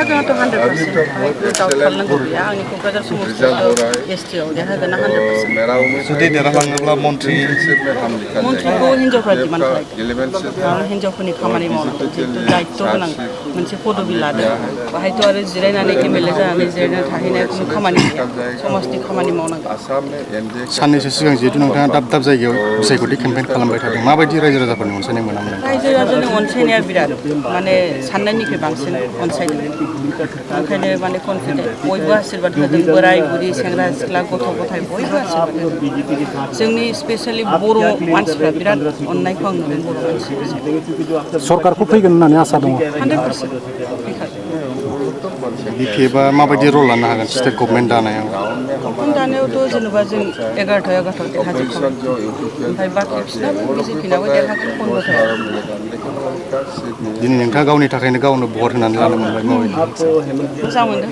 हागोनथ' 100% doubt खालामनांगौ गैया आंनि क'क्राझार समस्थियाव एसटिआव देरहागोन 100%। जुदि देरहालाङोब्ला मन्थ्रिखौ हिनजावफ्रा डिमान्ड खालामदों मानो हिनजावफोरनि खामानि मावनांगौ जिहेतु दायित्व गोनां मोनसे पदबि लादों बाहायथ' आरो जिरायनानै एमएलए जानानै जिरायनानै थाहैनाय खुनु खामानि गैया समाजनि खामानि मावनांगौ। साननैसो सिगां जिहेतु नोंथाङा दाब दाब जायगायाव बिसायख'थि केम्पेइन खालामबाय थादों माबायदि रायजो राजाफोरनि अनसायनाय मोनामोन नोंथाङा? रायजो राजानि अनसायनाया बिराद माने साननायनिख्रुइ बांसिन अनसायदों ओंखायनो माने कनफिडेन्ट बयबो आशीर्बाद होदों बोराय बुरि सेंग्रा सिख्ला गथ' गथाय बयबो आशीर्बाद होदों जोंनि स्पेसियेलि बर' मानसिफ्रा बिराद अननायखौ आं नुदों बर' मानसिफोरजों। सरकारखौ फैगोन होननानै आसा दङ 100% बिपिएफआ माबायदि रल लानो हागोन स्टेट गभर्नमेन्ट दानायाव? गभर्नमेन्ट दानायावथ' जेनेबा जों 11 देरहाजोबखागोन ओमफ्राय बाखि बिसिनाबो बिजेपिनाबो देरहागोन 15। दिनै नोंथाङा गावनि थाखायनो गावनो भट होनानै लानो मोनबाय माबायदि? मोजां मोनदों।